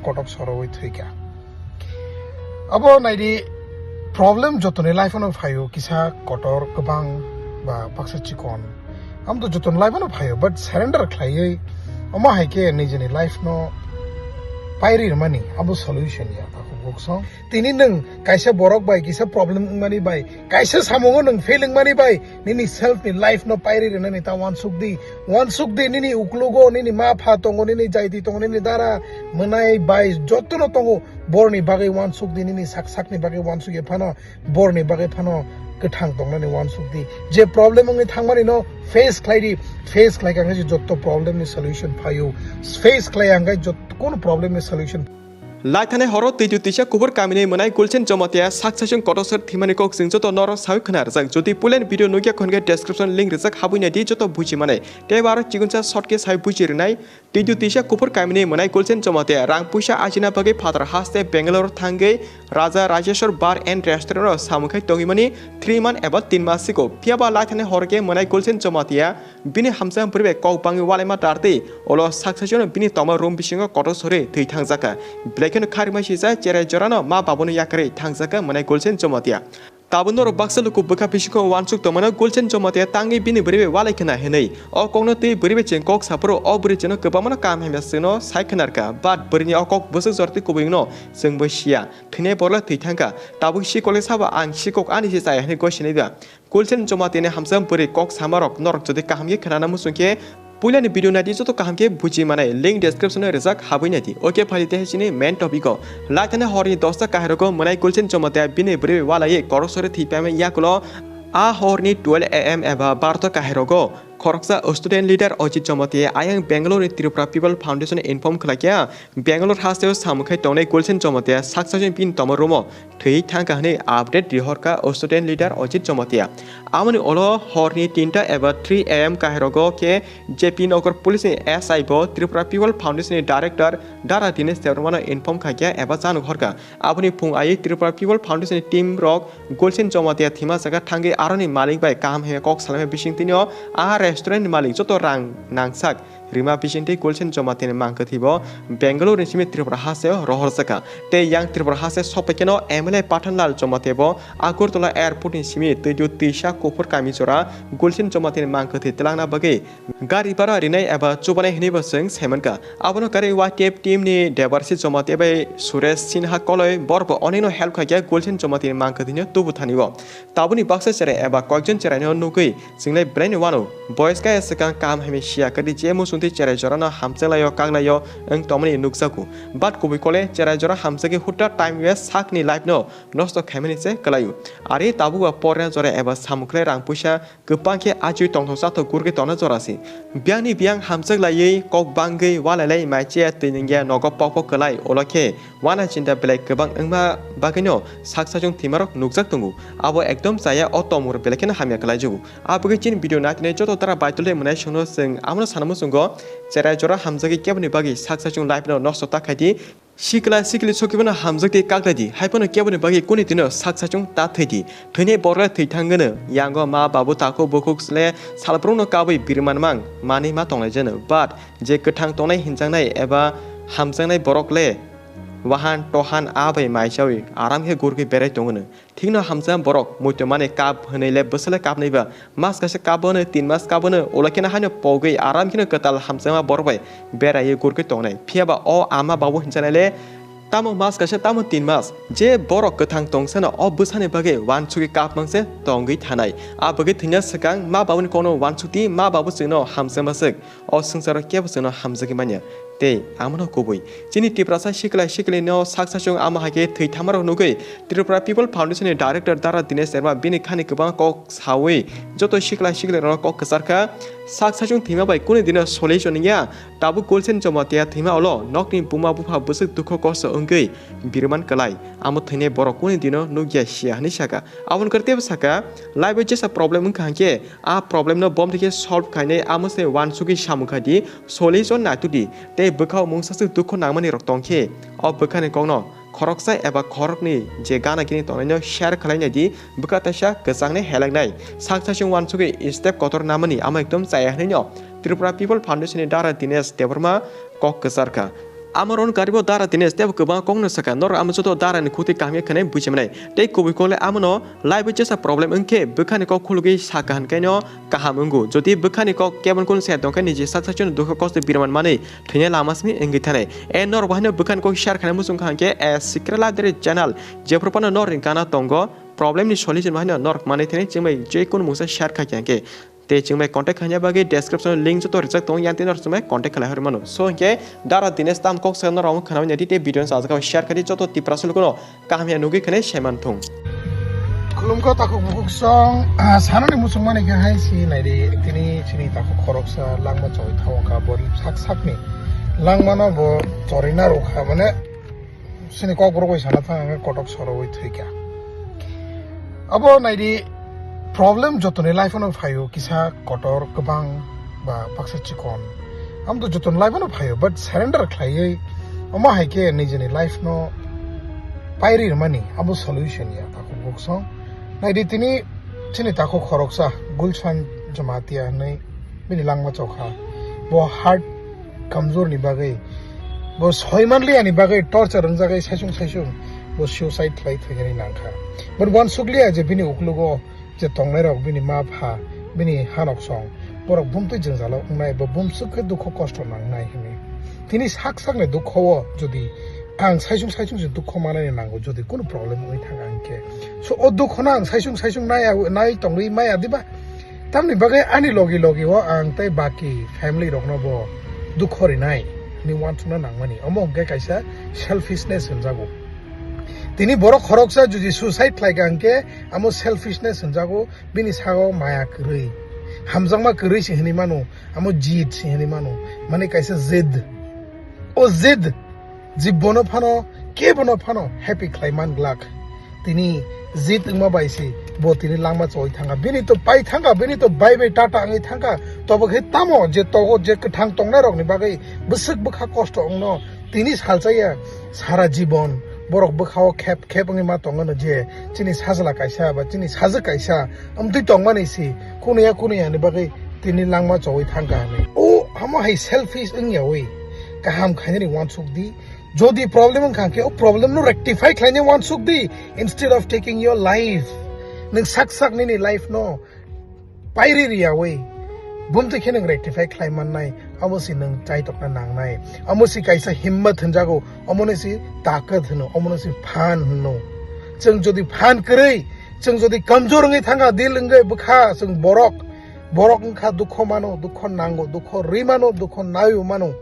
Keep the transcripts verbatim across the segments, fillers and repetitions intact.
kotok sorowi thwikha. Abo naidi, problem jotoni life ano phaio, kisa kotor kwbang ba baksa chikon. Am to jotoni life ano phaio, but surrender khlaiwi omo hai khe nijini life no pairi rwmani abo solution ya, takhuk buksong. Tini nwng kaisa borok bai kisa problem wngmani bai, kaisa samungo nwng fail wngmani bai, nini self ni life no pairi rwnani ta wansuk di, wansuk di, nini uklugo nini ma pha tongo, nini jaiti tongo, nini dara mwnai bai jotono tongo, borni bagwi wansuk di, nini sak sakni bagwi wansuk ya phano, borni bagwi phano kwthang tongnani wansuk di. Je problem wngwi thangmani no face khlai di, face khlai kha khe jotto problem ni solution phaio, face khlai ang khe jotto kono problem ni solution. Laithani horo twitu tisa kubur kamini mwnai Gulsen Jamatia sak saichung kotor sor thimani kok chwng joto noro sawi khna rwjak. Jodi pulen video nugya khonge description link rwjak habwi nai di joto buji manai. Tei aro chigunsa short khe sai buji rwnai. Twitu tisa kubur kamini mwnai Gulsen Jamatia rang puisa ajina bagwi phatar haste Bangalore thangwi Raja Rajeshwar Bar and Restaurant o samung khai tongimani three month eba tin mas sigo. Phiya ba laithani horo khe mwnai Gulsen Jamatia bini hamsa bwrwi bai kok bangwi walaima tartwi, ulo sak saichung bini tongma room bisingo kotor sori thwi thangjakha. Belai kheno kharima sijak cherai jorano ma babuni yakarwi thangjakha mwnai Gulsen Jamatia. Tabuk norok baksa luku bwkha bisingo wansuk tongmano Gulsen Jamatia tangwi bini bwrwi bai walai khna hinwi. O kokno twi bwrwi bai chwng kok saphuru o bwrwi chwngno kwbangmano kaham hamya chwngno sai khna rwkha. But bwrwini o kok bwswk jora twi kubui wngno chwngbo siya. Thwinai borokle thwi thangkha. Tabuk sikole sabo ang sikok ani se chaya hinwi gosinai ba. Gulsen Jamatia ni hamsa bwrwi kok samarok norok jodi kaham khe khnana muchung khe puilani video naidi joto kaham khe buji manai link description o rijak habwi naidi. Okay, phai tei sini main topic o. Laithani horni dosta kahai rogo mwnai Gulsen Jamatia bini bwrwi walai korok sori thwi paimani yakulo a horni twelve A M eba barota kahai rogo khoroksa student leader Ajit Jamatia ayang Bangalore ni Tripura People Foundation inform khlai kha. Bangalore hasteo samung khai tongnai Gulsen Jamatia sak saichung bini tongma room o thwi thangkha hwnwi update rihorkha student leader Ajit Jamatia. Amoni ulo horni tinta eba three A M kahairogo khe J P Nagar Police ni S I bo Tripura People Foundation ni Director Dara Dinesh Debbarma no inform khaikha eba chanuk horkha. Aboni phung ai Tripura People Foundation ni team rok Gulsen Jamatia thwima jaga thangwi aroni malik bai kaham hwnwi kok salaima bisingtwino a restaurant ni malik joto rang nangsak rima bisingtwi Gulsen Jamatia ni mang kwthwibo Bangalore ni simi Tripura hasteo rohorjakha. Tei yang Tripura haste sokpaikheno M L A Pathanlal Jamatia bo Agartala airport ni simi twitu twisa kuphur kami jora Gulsen Jamatia ni mang kwthwi twlangna bagwi gari bhara rinai eba chubanai hinwi bo chwng saimankha. Abono karwi Y T F team ni Debarshi Jamatia bai Suresh Sinha Koloi borok bo onino help khaikha Gulsen Jamatia ni mang kwthwino tubu thanio. Tabukni baksa cherai eba koikjon cheraino nugwi chwnglai belaino wano. Boys kaya swkang kaham hamya siya kwrwi je muchungtwi cherai jorano hamchwnglaio kaklaio wng tongmani nukjago. But kubui kole cherai jora hamjagwi hutta time waste sakni life no nosto khaimani se kwlaio. Ari tabukba porna jora eba samung khlai rang puisa kwbang khe achwi tongthok chathok gurgwi tongna jorasi. Biyangni biyang hamjak laiwi kok bangwi walailai maiche twi nungya nogo pokpok kwlai ulo khe wana chinta belai kwbang wngma bagwino sak saichung thwimarok nukjak tongo. Abo ekdom chaya o tongmung belai kheno hamya kwlaijago. Abagwi chini video naitwinai joto dara baitolwi mwnai songno chwng abono sana muchungo cherai jora hamjagwi keboni bagwi sak saichung life no nosto ta khaidi. Sikla sikli sokibano hamjakdi kaklaidi, haiphano keboni bagwi kuni dino sak saichung ta thwidi. Thwinai borokle thwi thangwino, yango ma babu takhuk bukhuk sle salbrumno kabwi biriman mang manwi ma tonglaijano. But je kwthang tongnai hinjaknai eba hamjaknai borokle wahan tohan a bai maichawi aram khe gurgwi berai tongwino. Thikno hamjakma borok muitu mani kap hwnwi le bwswk le kapnwi ba. Mas kaisa kap hwnwi tin mas kap hwnwi ulo kheno haino pogwi aram kheno kwtal hamjakma borok bai beraiwi gurgwi tongnai. Phiya ba o ama babu hinjaknai le tamo mas kaisa tamo tin mas. Je borok kwthang tongsano o bwsani bagwi wansugwi kap mang se tongwi thanai. A bagwi thwina swkang ma babuni kokno wansukdi, ma babu chwngno hamjakma swk. O swngcharo kebo chwngno hamjagwi manya. Tei amono kubui. Chini Tiprasa sikla siklino sak saichung amo hai khe thwi thamarok nugwi Tripura People Foundation ni Director Dara Dinesh Debbarma bini khani kwbang kok sawi joto sikla siklirokno kok kwchar kha. Sak saichung thwima bai kuni dino solution wngya. Tabuk Gulsen Jamatia thwima ulo nokni buma bupha bwswk dukho kosto wngwi biriman kwlai. Amo thwinai borok kuni dino nukya siya hwnwi saka. Aboni kwrwi teibo saka, life o jesa problem wngkha hwnkhe a problem no bomtwi khe solve khainai amo se wansugwi samung khai di, solution naitudi tei bwkhao mungsa swk dukhu nangmani rok tongkhe o bwkhani kokno khoroksa eba khoroknwi je gana gini tongnaino share khlai nai di, bwkha teisa kwchangni helaknai sak saichung wansugwi step kotor namani amo ekdom chaya hwnwino Tripura People Foundation ni Dara Dinesh Debbarma kok kwchar kha. Amo rwng karibo dara tini step kwbang kokno sakha, norok amo joto dara ni khutwi kaham khe khwnai buichimnai. Tei kubui kokle amono life o jesa problem wngkhe bwkhani kok khulugwi sakha hinkaino kaham wngo. Jodi bwkhani kok kebon kun se tongkhe niji sak sakchwno dukha kosto birman manwi thwinai lama simi wngwi thanai. E norok bo haino bwkhani kok share khaina muchung kha hinkhe, e, Sikrala Dere channel jephru phano norni gana tongo, problem ni solution bo haino norok manwi thani chwngbai je kunu mungsa share kha khe hinkhe. Tei chwngbai contact khaina bagwi description o link joto rijak tongo, yang tei norok chwngbai contact khlai hor mano. So hinkhe dara tini tam kok sa norok khna nai di tei video no sajak share khai di joto Tiprasa lukuno. Kaham ya nugwi khwnai saiman thung. Khulumkha takhuk bukhuk song, ah, sanani muchung mani khe hai si nai di, tini chini takhuk khoroksa langma chawai thawo kha, bo sak sakni langmano bo chorina rw kha, mane chini kokborok bai sana thang ang kotok sorowi thwi kha. Abo nai di, problem jotoni life ano phaio, kisa kotor kwbang ba baksa chikon. Amo to jotoni life ano phaio, but surrender khlaiwi omo hai khe nijini life no pairi rwmani abo solution ya takhuk bukhuk song. Nai di tini chini takhuk khoroksa Gulshan Jamatia hinwi bini langma chokha. Bo heart kamjor ni bagwi, bo soi manliya ni bagwi torture wngjagwi saisung saisung bo suicide khlai thwinani nangkha. But uansukliya je bini uklugo je tongnairok, bini ma pha, bini hanok song, borok bumtwi jwngjalo wngnai, bo bumswk khe dukho kosto nangnai hwnwi. Tini sak sakni dukho o jodi ang saisung saisung se dukho manani nango, jodi kunu problem wngwi thang ang khe, so o dukho no ang saisung saisung nai, nai tongwi maya diba? Tamni bagwi ani logi logi o ang tei baki family rokno bo dukho rinai hwnwi uansukna nangmani. Omo hwnkhe kaisa selfishness hwnjago. Tini borok khoroksa jodi suicide khlai kha hwnkhe amo selfishness hwnjago, bini sago maya kwrwi, hamjakma kwrwi se hwnwi mano, amo jid se hwnwi mano, mane kaisa jid. O jid, jibbono phano, kebono phano happy khlai man glak. Tini jit wngma bai se bo tini langma choi thangkha. Bini to pai thangkha, bini to bai bai tata wngwi thangkha. Tobo khe tamo je togo, je kwthang tongnai rokni bagwi bwswk bwkha kosto wngno tini salchaya sara jibon borok bwkhao khep khep wngwi ma tongano je chini sajla kaisa ba chini sajwk kaisa wngtwi tongmani se kunuya kunuya ni bagwi tini langma choi thangkha hinwi. O amo hai selfish wngyawi kaham khainani uansuk di. Jodi problem wngkha khe, o problem no rectify khlaina uansuk di, instead of taking your life. Nwng sak sak nini life no pairi riyawi bumtwi khe nwng rectify khlai mannai, amo si nwng chaitokna nangnai. Amo si kaisa himmat hwnjago, omono si takat hwno, omono si phan hwno. Chwng jodi phan kwrwi, chwng jodi kamjor wngwi thangkha, dil wngwi bwkha, chwng borok, borok wngkha dukho mano, dukho nango, dukho rwi mano, dukho nawi mano.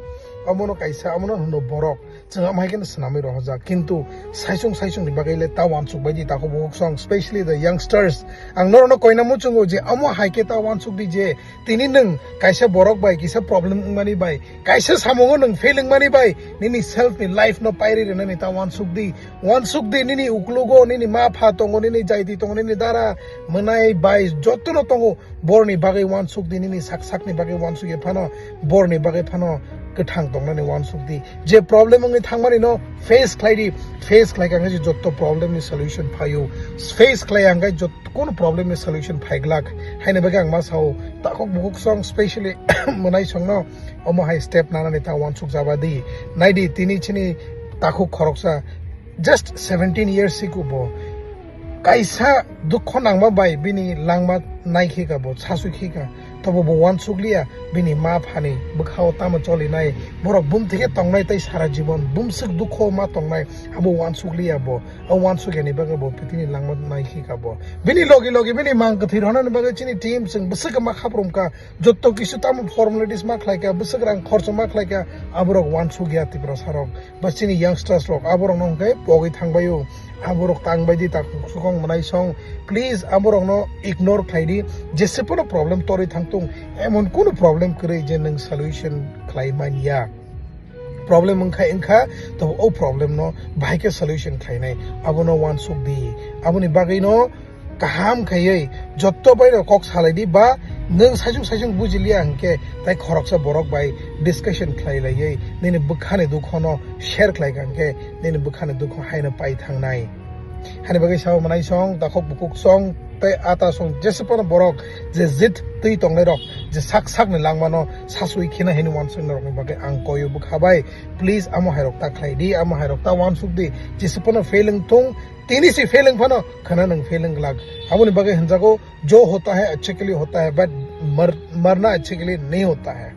Omono kaisa, omono hwno borok. Chwng amo hai kheno swnamwi rohorjak, kintu saisung saisung ni bagwi le ta uansuk bai di, takhuk bukhuk song, specially the youngsters. Ang norokno koina muchungo je amo hai khe ta uansuk di je tini nwng kaisa borok bai kisa problem wngmani bai, kaisa samungo nwng fail wngmani bai, nini self ni life no pairi rwnani ta uansuk di. Uansuk di nini uklugo nini ma pha tongo, nini jaiti tongo, nini dara mwnai bai jotono tongo. Borni bagwi uansuk di, nini sak sakni bagwi uansuk ya phano, borni bagwi phano kwthang tongnani uansuk di. Je problem wngwi thangmani no face khlai di, face khlai kha khe jotto problem ni solution phaio. Face khlai ang khe jot-, kono problem ni solution phai glak. Haini bagwi ang ma sao, takhuk bukhuk song, specially mwnai song no omo hai step nanani ta uansuk jaba di. Nai di, tini chini takhuk khoroksa, just seventeen years sikubo kaisa dukho nangma bai bini langma nai khe ka, bo sasui khe ka, tobo bo uansuk liya bini ma phani bwkhao tamo choli nai, borok bumtwi khe tongnai tei sara jibon bumswk dukho ma tongnai, abo uansuk liya bo. O uansuk yani bagwi bo pitini langma nai khe ka bo. Bini logi logi bini mang kwthwi rwnani bagwi chini team chwng bwswk ma khaprum ka, jotto kisu tamo formalities ma khlai ka, bwswk rang khorcho ma khlai ka, aborok uansuk ya Tiprasa rok. Ba chini youngsters rok aborokno hwnkhe pogwi thangbaio. Aborok tang bai di, takhuk sukong mwnai song. Please, aborokno ignore khlai di. Jese pono problem torwi thang tung, emon kunu problem kwrwi je nwng solution khlai man ya. Problem wngkha, wngkha, to o problem no bahai khe solution khlainai. Abono uansuk di. Aboni bagwi no kaham khaiwi jotto bai rok kok salai di, ba nwng saisung saisung buji liya hwnkhe tai khoroksa borok bai discussion khlai laiwi nini bwkhani dukho no share khlai kha hwnkhe nini bwkhani dukho haino pai thangnai. Hani bagwi sao manai song, takhuk bukhuk song, tei ata song, jese pono borok je jit twi tongnai rok, je sak sak ni langmano sasui khina hini wansuk norok ni bagwi ang koyo bwkha bai. Please amo hai rok ta khlai di, amo hai rok ta wansuk di, jese pono feeling thung, tini si feeling phano khana nang feeling glak. Aboni bagwi hinjago, jo hota hai, achhe ke liye hota hai, but mar, marna achhe ke liye nahi hota hai.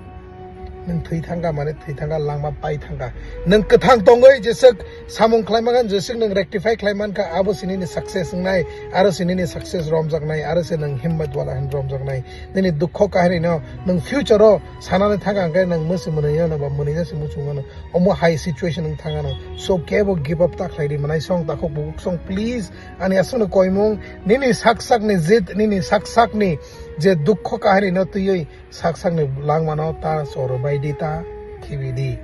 Nang thwi thangka mane thwi thangka, langma pai thangka. Nang kwthang tongoi jesuk samung khlai mankha, jesuk nang rectify khlai mankha, abo se nini success wngnai, aro se nini success romjaknai, aro se nang himmat wala hin romjaknai. Nini dukho kahini no nang future o sanani thangka hwnkhe nang mwsi mwnwi no ba mwnwi no se muchung no. Omo hai situation wng thangano. So kebo give up ta khlai di, manai song, takhuk bukhuk song, please. Ani aswkno koimung, nini sak sakni jit, nini sak sakni je dukho kahini no twiwi sak sakni langmano ta choro bai di, ta khibi di.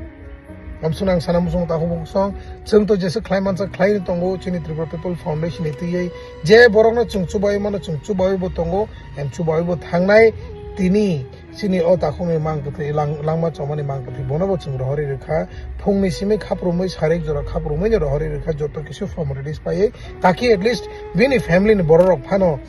Amswkno ang sana muchungo takhuk bukhuk song, chwng to jesa khlai mansa khlai tongo chini Tripura People Foundation ni twiwi. Je borokno chwng chubai mano chwng chubai bo tongo, and chubai bo thangnai. Tini chini o takhukni mang kwthwi lang-, langma chomani mang kwthwi bono bo chwng rohorwi rwkha. Phungni simi khaprumwi sarik jora khaprumwi no rohorwi rwkha, joto kisu formalities paiwi. Taki at least bini family ni borok rok phano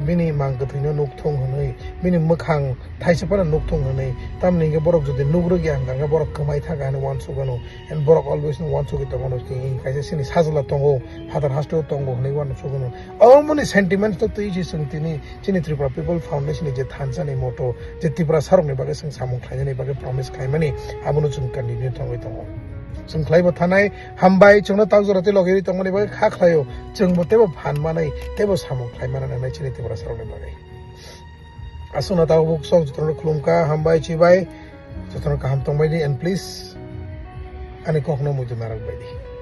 bini mang kwthwino nukthung hwnwi, bini mwkhang thaisa phano nukthung hwnwi. Tamni hwnkhe borok jodi nukrwk ya hwnkha hwnkhe borok kwmai thangkha hwnwi uansukgano. And borok always no uansugwi tongmano, kaisa chini sajla tongo, phatar hasteo tongo hwnwi uansukgano. Omoni sentiments no twi se chwng tini chini Tripura People Foundation ni je thansa ni motto, je Tripura sarok ni bagwi chwng samung khlainani bagwi promise khlaimani, abono chwng continue thangwi tongo. Chwng khlaibo thanai, hambai, chwngno tak jora tei logi rwi tongmani bagwi kha khlaio, chwngbo teibo phan manai, teibo samung khlai manani hwnwi chini Tripura sarokni bagwi. Aswkno tabuk sok jotono khulumkha, hambai, chibai, jotono kaham tongbai di, and please, ani kokno muitu narwk bai di.